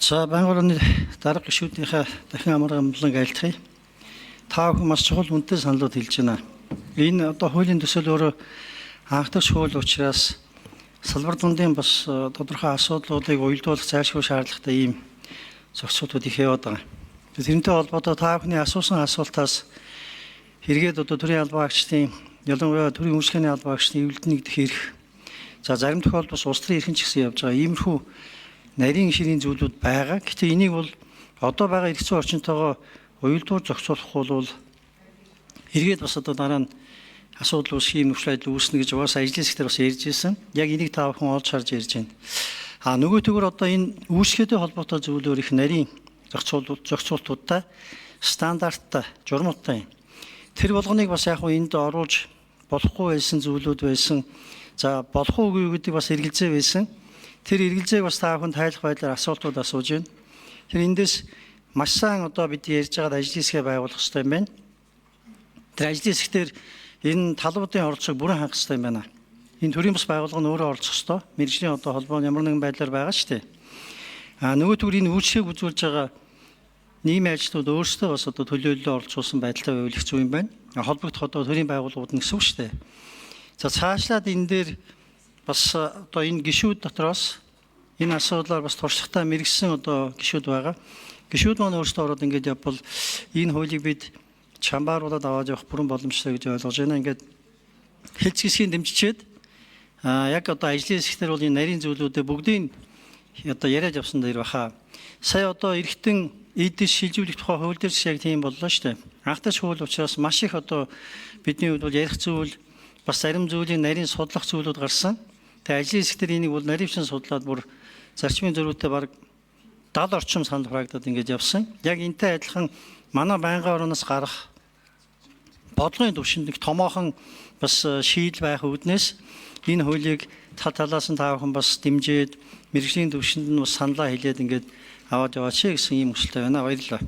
За, байнгын дарга гишүүдийнхээ дахин амар амгалан айлтгая. Та бүхэн маш чухал үнэтэй саналууд хэлж байна. Энэ одоо хуулийн төсөл өөрөө анхдагч хууль учраас салбар дундын бас тодорхой асуудлуудыг уялдуулах зайлшгүй шаардлагатай ийм зохицуултууд их яваад байгаа. Тэрнтэй холбоотой та бүхний асуусан асуултаас хэрэгэд одоо төрийн албан агчдын, ялангуяа төрийн үйлчилгээний албан агчдын эвлэлд нэгдэх эрх, за, зарим тохиолдолд бас улс төрийн эрхэн ч гэсэн явж байгаа. Иймэрхүү нарийн ширийн зүйлүүд байгаа. Гэхдээ энийг бол одоо байгаа эрх зүйн орчинтойгоо уялдуур зохицуулах бол эргээд бас одоо дараа нь асуудал үүсэх юм, нөхцөл байдал үүснэ гэж угаасаа ажлын хэсгээр бас ярьж ирсэн. Яг энийг та бүхэн олж харж ярьж байна. А нөгөө төгөр одоо энэ үйлчлэгээтэй холбоотой зүйлөөр их нарийн зохицуултуудтай, стандарттай, журмуудтай юм. Тэр болгоныг бас яг энд оруулж болохгүй байсан зүйлүүд байсан. За, болох уугүй гэдэг бас эргэлзээ байсан. Тэр эргэлзээг бас та бүхэн тайлах байдлаар асуултууд асууж байна. Тэр эндээс маш сайн одоо бид ярьж байгаа ажлын хэсгээ байгуулах хэрэгтэй юм байна. Тэр ажлын хэсгээр энэ талуудын оролцоог бүрэн хангах хэрэгтэй юм байна. Энэ төрийн бас байгууллага нь өөрөө оролцох хэрэгтэй. Мэргэжлийн одоо холбоо ямар нэгэн байдлаар байгаа шүү дээ. А нөгөө төр энэ үйлчлэгийг үзүүлж байгаа нийгмийн ажилтнууд өөрсдөө бас одоо төлөөллөө оролцуулсан байдалтай байвал их зүй юм байна. Холбогдох одоо төрийн байгууллагууд нь гэсэн үг шүү дээ. За, цаашлаад энэ дээр бас одоо энэ гишүүд дотроос энэ асуудлаар бас туршлагатай мэргэсэн одоо гишүүд байгаа. Гишүүд маань өөрсдөө ороод ингээд явбал энэ хуулийг бид чамбааруулад аваад явах бүрэн боломжтой гэж ойлгож байна. Ингээд хэлц хэсгийг дэмжичээд яг одоо ажлын хэсгээр бол энэ нарийн зүйлүүдээ бүгдийг одоо яриад явсан дээр баха. Сая одоо эргэтэн эдис шилжүүлэх тухай хууль дээр ч яг тийм боллоо шүү дээ. Анхтач хууль учраас маш их одоо бидний хувьд бол ярих зүйл, бас зарим зүйлийн нарийн судлах зүйлүүд гарсан. Тэгээ ажлын хэсгээр энийг бол наривчин судлаад бүр зарчмын зөрүүтэй бараг 70 орчим санал хураагдаад ингэж явсан. Яг энтэй адилхан манай байнгын орноос гарах бодлогын түвшинд нэг томоохон бас шийдэл байх үүднээс энэ хуулийг тал талаас нь та бүхэн бас дэмжиж, мэргэжлийн түвшинд нь бас саналаа хэлээд ингээд аваад яваач гэсэн ийм хүсэлтэй байна. Баярлалаа.